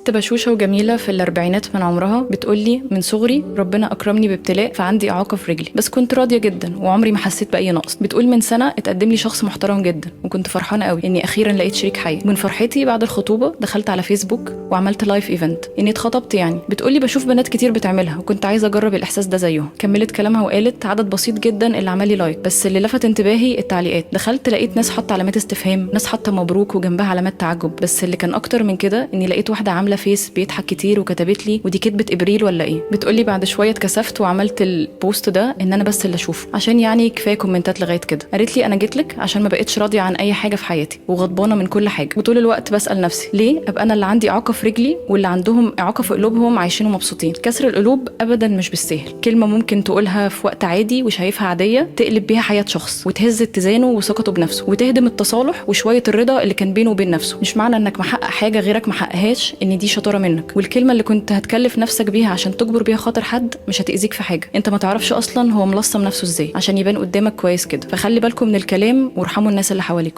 ست بشوشة وجميلة في الأربعينات من عمرها، بتقولي من صغري ربنا أكرمني بابتلاء، فعندي إعاقة في رجلي، بس كنت راضية جدا وعمري ما حسيت بأي نقص. بتقول من سنة اتقدم لي شخص محترم جدا، وكنت فرحانة قوي إني أخيرا لقيت شريك حياة. من فرحتي بعد الخطوبة دخلت على فيسبوك وعملت live event إني اتخطبت. يعني بتقولي بشوف بنات كتير بتعملها وكنت عايزة أجرب الإحساس ده زيهم. كملت كلامها وقالت عدد بسيط جدا اللي عمل لي like، بس اللي لفت انتباهي التعليقات. دخلت لقيت ناس حاطة علامات استفهام، ناس حاطة مبروك وجنبها علامات تعجب، بس اللي كان اكتر من كده اني لقيت واحدة عامله face بيضحك كتير وكتبت لي ودي كدبه ابريل ولا ايه. بتقولي بعد شوية اتكسفت وعملت ال post ده ان انا بس اللي اشوفه، عشان يعني كفاية كومنتات لغاية كده. قالت لي انا جيت لك عشان ما بقتش راضية عن اي حاجة في حياتي وغضبانه من كل حاجه، وطول الوقت بسال نفسي ليه ابقى انا اللي عندي اعاقه في رجلي واللي عندهم اعاقه في قلوبهم عايشين ومبسوطين. كسر القلوب ابدا مش بالسهل، كلمة ممكن تقولها في وقت عادي وشايفها عادية تقلب بيها حياة شخص وتهز اتزانه وثقته بنفسه وتهدم التصالح وشوية الرضا اللي كان بينه وبين نفسه. مش معنى انك محقق حاجة غيرك محققهاش ان دي شطارة منك، والكلمة اللي كنت هتكلف نفسك بيها عشان تجبر بيها خاطر حد مش هتاذيك في حاجة، انت ما تعرفش اصلا هو ملصم نفسه ازاي عشان يبان قدامك كويس كده. فخلي بالكم من الكلام وارحموا الناس اللي حواليكم.